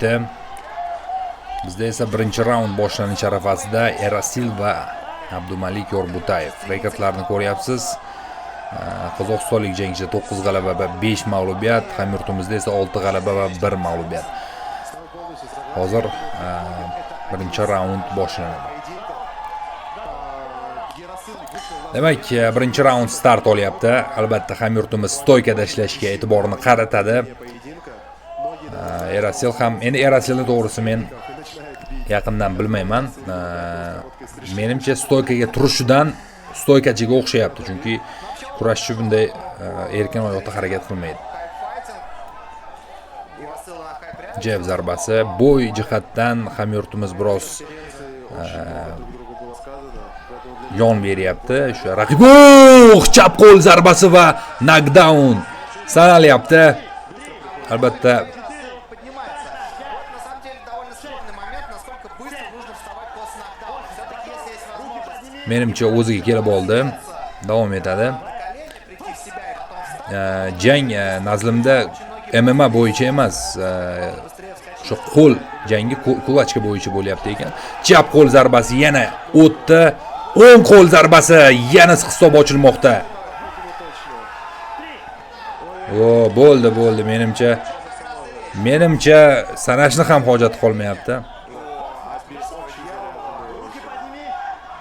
erishdi. Bizda esa birinchi raund boshlanish arafasida Erasil va Abdumalik Yorbutayev. Rekordlarni ko'ryapsiz. Qozog'istonlik jangchida 9 g'alaba va 5 mag'lubiyat, hamyurtimizda esa 6 g'alaba va 1 mag'lubiyat. Hozir birinchi raund boshlanadi. Demak, birinchi raund start olyapti. Albatta, hamyurtimiz стойка da ishlashga e'tiborni qaratadi. Erasil ham, endi Erasilni to'g'risi men yaqindan bilmayman. Menimcha стойка ga turishidan стойка chiga o'xshayapti, chunki kurashchi bunday erkin oyoqda harakat qilmaydi. Jeb zarbasi bo'y jihatdan hamyurtimiz biroz yon beryapti. O'sha raqib, oh, chap qo'l zarbasi va nokdaun sanalyapti. Albatta, Поднимается. Вот на самом деле довольно спорный момент, насколько быстро нужно вставать после нокдауна. Все-таки если есть возможность menimcha o'ziga kelib oldi. Davom etadi. на колени прийти в себя и потом встать, Jang nazdimda MMA bo'yicha emas, o'sha qo'l jangi, кулачка bo'yicha bo'lyapti ekan. Chap qo'l zarbasi yana o'tdi. O'ng qo'l zarbasi, yana hisob ochilmoqda. O, bo'ldi, bo'ldi, menimcha sanashni ham hojati qolmayapti.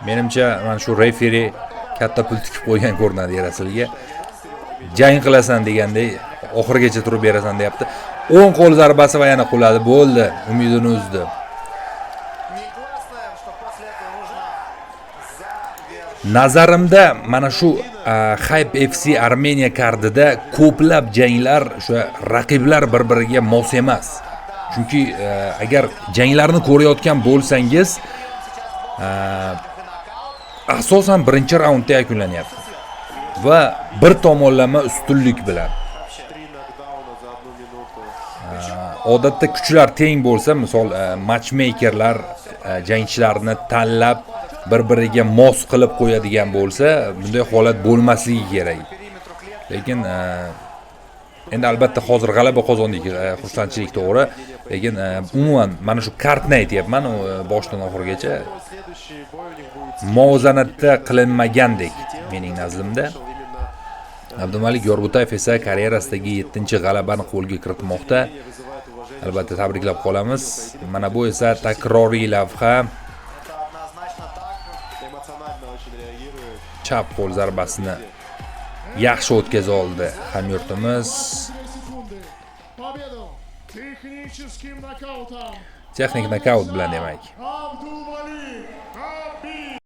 Menimcha mana shu referi katta pul tikib qo'ygan ko'rinadi Erasilga. Jang qilasan deganday, oxirigacha turib berasan deyapti. O'ng qo'l zarbasi va yana quladi. Bo'ldi, umidini uzdi. Негласное, что после этого нужно завершить. Nazarimda mana shu Hype FC Armeniya kardida ko'plab janglar o'sha raqiblar bir-biriga mos emas. Chunki agar janglarni ko'rayotgan bo'lsangiz, asosan birinchi raundda yakunlanyapti va bir tomonlama ustunlik bilan. Три нокдауна за одну минуту. Odatda kuchlar teng bo'lsa, misol, matchmakerlar jangchilarni tanlab bir-biriga mos qilib qo'yadigan bo'lsa, bunday holat bo'lmasligi kerak. Lekin endi albatta hozir g'alaba qozondik, xursandchilik to'g'ri, lekin umuman mana shu kartni aytyapman, boshdan oxirigacha Следующий бой у них будет muvozanatda qilinmagandek mening nazdimda. именно Abdumalik Yorbutayev esa karyerasidagi 7-g'alabani qo'lga kiritmoqda. вызывает уважение. Albatta tabriklab qolamiz. Mana bu esa takroriy lavha. Это однозначно так. Эмоционально очень реагирует. Chap qo'l zarbasini yaxshi o'tkaza oldi hamyurtimiz. Секунды. Победу техническим нокаутом Texnik nokaut bilan demak.